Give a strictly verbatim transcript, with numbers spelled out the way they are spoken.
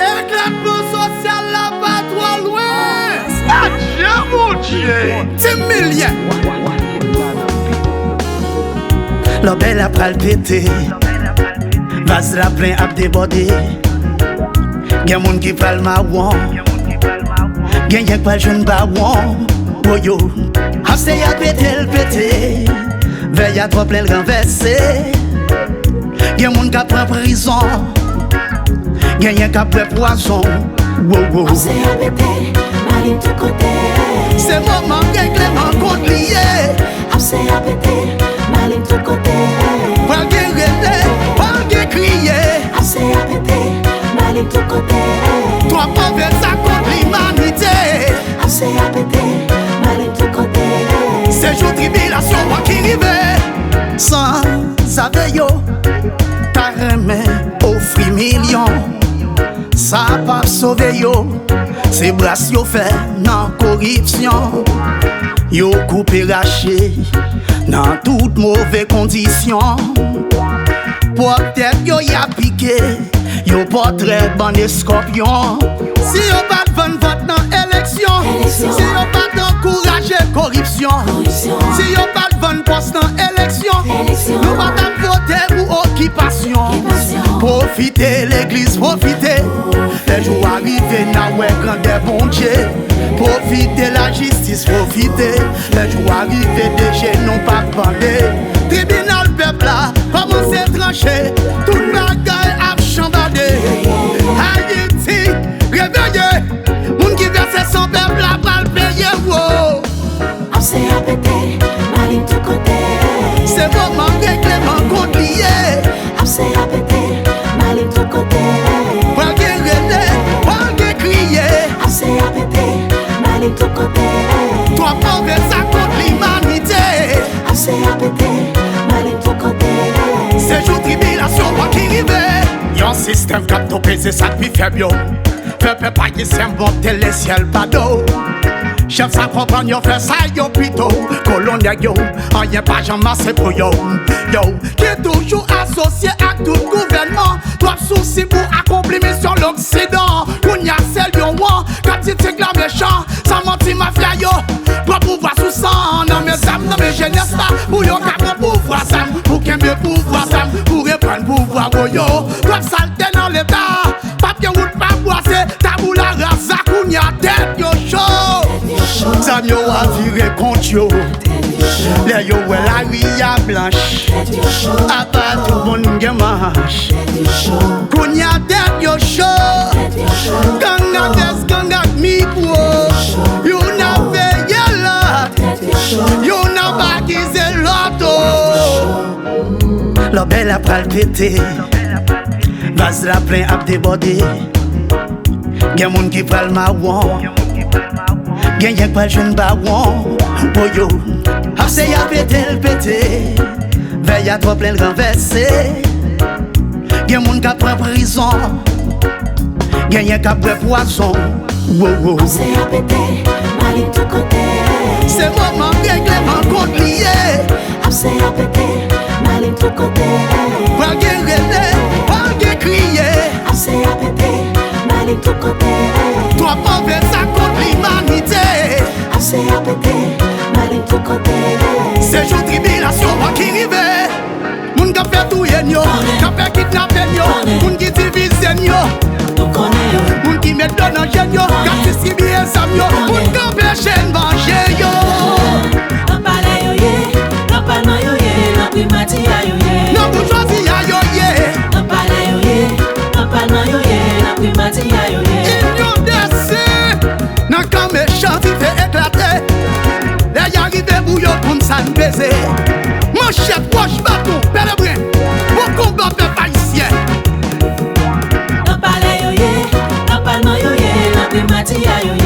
Eklatman sosyal la pa twò lwen. Adye Bondye! Ti milye. Lòbèy la pral pete. Vaz la plen ap debòde. Gen moun ki pral mawon. Genyen k pral jwenn bawon. Woyo. Ap se a pete l pete. Vè a twò plen l ranvèse. Gen moun k ap pran prizon. Genyen k ap bwè pwazon. Wo, wo. Ap se a pete, malin tout kote. Se moman regleman kont li ye. Ap se a pete, malin tout kote. Pral gen rele, pral gen kriye. Ap se a pete, malin tout kote. Twòp move sa kont limanite. Ap se a pete, malin tout kote. Se jou tribilasyon an ki rive. Sanzave yo ta renmen ofri milyon. Sa p ap sove yo. Se bras yo fè nan koripsyon. Yo koupe rache nan tout move kondisyon. Pwòp tèt yo y ap pike. Yo pòtrè bann eskòpyon. Si yo pa t vann vòt nan eleksyon, si yo pa t ankouraje koripsyon, si yo pa t vann pòs nan eleksyon, nou pa t ap vote pou okipasyon. Pwofite legliz, pwofite. Lè jou a rive, n a wè grandè Bondye. Pwofite lajistis, pwofite. Lè jou a rive, de je nou p ap bande. Tribinal pèp la kòmanse tranche. Tout bagay ap chanbade. Ayiti, reveye. Moun ki vèse san pèp la pral peye wo. Ap se a pete, malin tout kote. Se moman regleman kont li ye. Ap se a pete, malin tout kote. Pral gen rele, pral gen kriye. Ap se a pete, malin tout kote. Twòp move sa kont limanite. Ap se a pete, malin tout kote. Se jou tribilasyon an ki rive. Yon sistèm k ap tou peze sa k pi fèb yo. Fè pèp ayisyen monte lesyèl bado. Chèf sa konprann yo fè sa yo pito. Kolonèl yo, anyen pa janm ase pou yo. Yo, ki toujou asosye ak tout gouvènman. Twòp sousi pou akonpli misyon loksidan. Kounye a se lyon an k ap di tig la mechan. Sa manti mafya yo. Pran pouvwa sou san, nan men zam, nan men jenès la. Pou yo ka pran pouvwa zam, pou kenbe pouvwa zam, pou reprann pouvwa woyo. Twòp salte nan leta. P ap gen wout pa bwase, taboula rasa, kounye a tèt yo cho. Zam yo a vire kont yo. Lè yo wè lari a blanch, apa tout moun gen mach. Kounye a tèt yo cho. Gang ak dès, gang ak mikwo. Youn ap veye lòt. Youn ap akize lòt, o. Lòbèy la pral pete. Vaz la plen ap debòde. Gen moun ki pral mawon. Genyen k pral jwenn bawon. Woyo. Ap se a pete l pete. Vè a twò plen l ranvèse. Gen moun k ap pran prizon. Genyen k ap bwè pwazon. Wo, wo. Ap se a pete, malin tout kote. Se moman regleman kont li ye. Ap se a pete, malin tout kote. Pral gen rele, pral gen kriye. Ap se a pete, malin tout kote. Twòp move sa kont limanite. Ap se a pete, malin tout kote. Se jou tribilasyon an ki rive. Moun k ap fè touye n yo, k ap fè kidnape n yo, moun ki divize n yo. Moun ki met dlo nan je n yo, k ap distribiye zam yo, moun k anpeche n manje yo. Nan palè yo ye, nan palman yo ye, nan primati a yo ye. Nan boujwazi a yo ye. Nan palè yo ye, nan palman yo ye, nan primati a yo ye. Inyon dè Sen, nan kan mechan dife eklate. Lè y a rive pou yo konn sa n peze. Manchèt, wòch, baton, pèlebren. Bon konba pèp ayisyen. Nan palè yo ye, nan palman yo ye, nan primati a yo ye.